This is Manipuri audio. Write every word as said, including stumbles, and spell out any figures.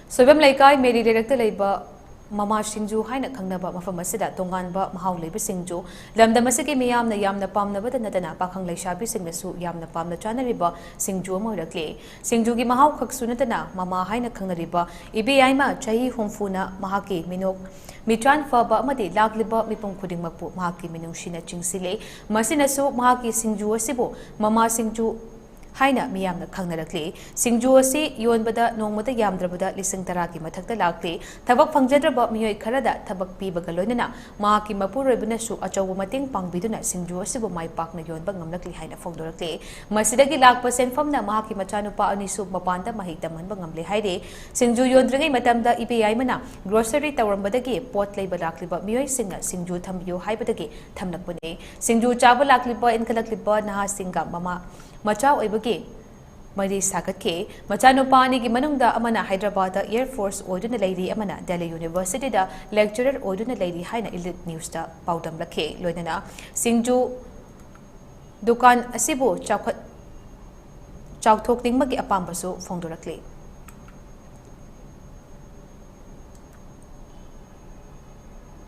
ꯁꯣꯏꯕꯝ ꯂꯩꯀꯥꯏ ꯃꯦꯔꯤ ꯂꯩꯔꯛꯇ ꯂꯩꯕ ꯃꯃꯥ ꯁꯤꯡꯖꯨ ꯍꯥꯏꯅ ꯈꯪꯅꯕ ꯃꯐꯝ ꯑꯁꯤꯗ ꯇꯣꯉꯥꯟꯕ ꯃꯍꯥꯎ ꯂꯩꯕ ꯁꯤꯡꯖꯨ, ꯂꯝꯗꯝ ꯑꯁꯤꯒꯤ ꯃꯤꯌꯥꯝꯅ ꯌꯥꯝꯅ ꯄꯥꯝꯅꯕꯇ ꯅꯠꯇꯅ ꯄꯥꯈꯪ ꯂꯩꯁꯥꯕꯤꯁꯤꯡꯅꯁꯨ ꯌꯥꯝꯅ ꯄꯥꯝꯅ ꯆꯥꯅꯔꯤꯕ ꯁꯤꯡꯖꯨ ꯑꯃ ꯑꯣꯏꯔꯛꯂꯤ꯫ ꯁꯤꯡꯖꯨꯒꯤ ꯃꯍꯥꯎ ꯈꯛꯁꯨ ꯅꯠꯇꯅ ꯃꯃꯥ ꯍꯥꯏꯅ ꯈꯪꯅꯔꯤꯕ ꯏꯕꯦꯌꯥꯏꯃ ꯆꯍꯤ ꯍꯨꯝꯐꯨꯅ ꯃꯍꯥꯛꯀꯤ ꯃꯤꯅꯣꯛ ꯃꯤꯇ꯭ꯔꯥꯟ ꯐꯕ ꯑꯃꯗꯤ ꯂꯥꯛꯂꯤꯕ ꯃꯤꯄꯨꯝ ꯈꯨꯗꯤꯡꯃꯛꯄꯨ ꯃꯍꯥꯛꯀꯤ ꯃꯤꯅꯨꯡꯁꯤꯅ ꯆꯤꯡꯁꯤꯜꯂꯤ꯫ ꯃꯁꯤꯅꯁꯨ ꯃꯍꯥꯛꯀꯤ ꯁꯤꯡꯖꯨ ꯑꯁꯤꯕꯨ ꯃꯃꯥ ꯁꯤꯡꯖꯨ ꯍꯥꯏꯅ ꯃꯤꯌꯥꯝꯅ ꯈꯪꯅꯔꯛꯂꯤ꯫ ꯁꯤꯡꯖꯨ ꯑꯁꯤ ꯌꯣꯟꯕꯗ ꯅꯣꯡꯃꯗ ꯌꯥꯝꯗ꯭ꯔꯕꯗ ꯂꯤꯁꯤꯡ ꯇꯔꯥꯒꯤ ꯃꯊꯛꯇ ꯂꯥꯛꯂꯤ꯫ ꯊꯕꯛ ꯐꯪꯖꯗ꯭ꯔꯕ ꯃꯤꯑꯣꯏ ꯈꯔꯗ ꯊꯕꯛ ꯄꯤꯕꯒ ꯂꯣꯏꯅꯅ ꯃꯍꯥꯛꯀꯤ ꯃꯄꯨꯔꯣꯏꯕꯅꯁꯨ ꯑꯆꯧꯕ ꯃꯇꯦꯡ ꯄꯥꯡꯕꯤꯗꯨꯅ ꯁꯤꯡꯖꯨ ꯑꯁꯤꯕꯨ ꯃꯥꯏ ꯄꯥꯛꯅ ꯌꯣꯟꯕ ꯉꯝꯂꯛꯂꯤ ꯍꯥꯏꯅ ꯐꯣꯡꯗꯣꯔꯛꯂꯤ꯫ ꯃꯁꯤꯗꯒꯤ ꯂꯥꯛꯄ ꯁꯦꯟꯐꯝꯅ ꯃꯍꯥꯛꯀꯤ ꯃꯆꯥꯅꯨꯄꯥ ꯑꯅꯤꯁꯨ ꯃꯄꯥꯟꯗ ꯃꯍꯩ ꯇꯝꯍꯟꯕ ꯉꯝꯂꯦ ꯍꯥꯏꯔꯤ꯫ ꯁꯤꯡꯖꯨ ꯌꯣꯟꯗ꯭ꯔꯤꯉꯩ ꯃꯇꯝꯗ ꯏꯕꯦꯌꯥꯏꯃꯅ ꯒ꯭ꯔꯣꯁꯔꯤ ꯇꯧꯔꯝꯕꯗꯒꯤ ꯄꯣꯠ ꯂꯩꯕ ꯂꯥꯛꯂꯤꯕ ꯃꯤꯑꯣꯏꯁꯤꯡꯅ ꯁꯤꯡꯖꯨ ꯊꯝꯕꯤꯌꯨ ꯍꯥꯏꯕꯗꯒꯤ ꯊꯝꯂꯛꯄꯅꯤ꯫ ꯁꯤꯡꯖꯨ ꯆꯥꯕ ꯂꯥꯛꯂꯤꯕ ꯏꯟꯈꯠꯂꯛꯂꯤꯕ ꯅꯍꯥꯁꯤꯡꯒ ꯃꯃꯥ ꯃꯆꯥ ꯑꯣꯏꯕꯒꯤ ꯃꯔꯤ ꯁꯥꯒꯠꯈꯤ꯫ ꯃꯆꯥꯅꯨꯄꯥ ꯑꯅꯤꯒꯤ ꯃꯅꯨꯡꯗ ꯑꯃꯅ ꯍꯥꯏꯗ꯭ꯔꯕꯥꯗ ꯑꯦꯌꯔ ꯐꯣꯔꯁ ꯑꯣꯏꯗꯨꯅ ꯂꯩꯔꯤ, ꯑꯃꯅ ꯗꯦꯜꯂꯤ ꯌꯨꯅꯤꯚꯔꯁꯤꯇꯤꯗ ꯂꯦꯛꯆꯔꯔ ꯑꯣꯏꯗꯨꯅ ꯂꯩꯔꯤ ꯍꯥꯏꯅ ꯏꯂꯤꯠ ꯅ꯭ꯌꯨꯁꯇ ꯄꯥꯎꯗꯝꯂꯛꯈꯤ꯫ ꯂꯣꯏꯅꯅ ꯁꯤꯡꯖꯨ ꯗꯨꯀꯥꯟ ꯑꯁꯤꯕꯨ ꯆꯥꯎꯈꯠ-, ꯆꯥꯎꯊꯣꯛꯅꯤꯡꯕꯒꯤ ꯑꯄꯥꯝꯕꯁꯨ ꯐꯣꯡꯗꯣꯔꯛꯂꯤ꯫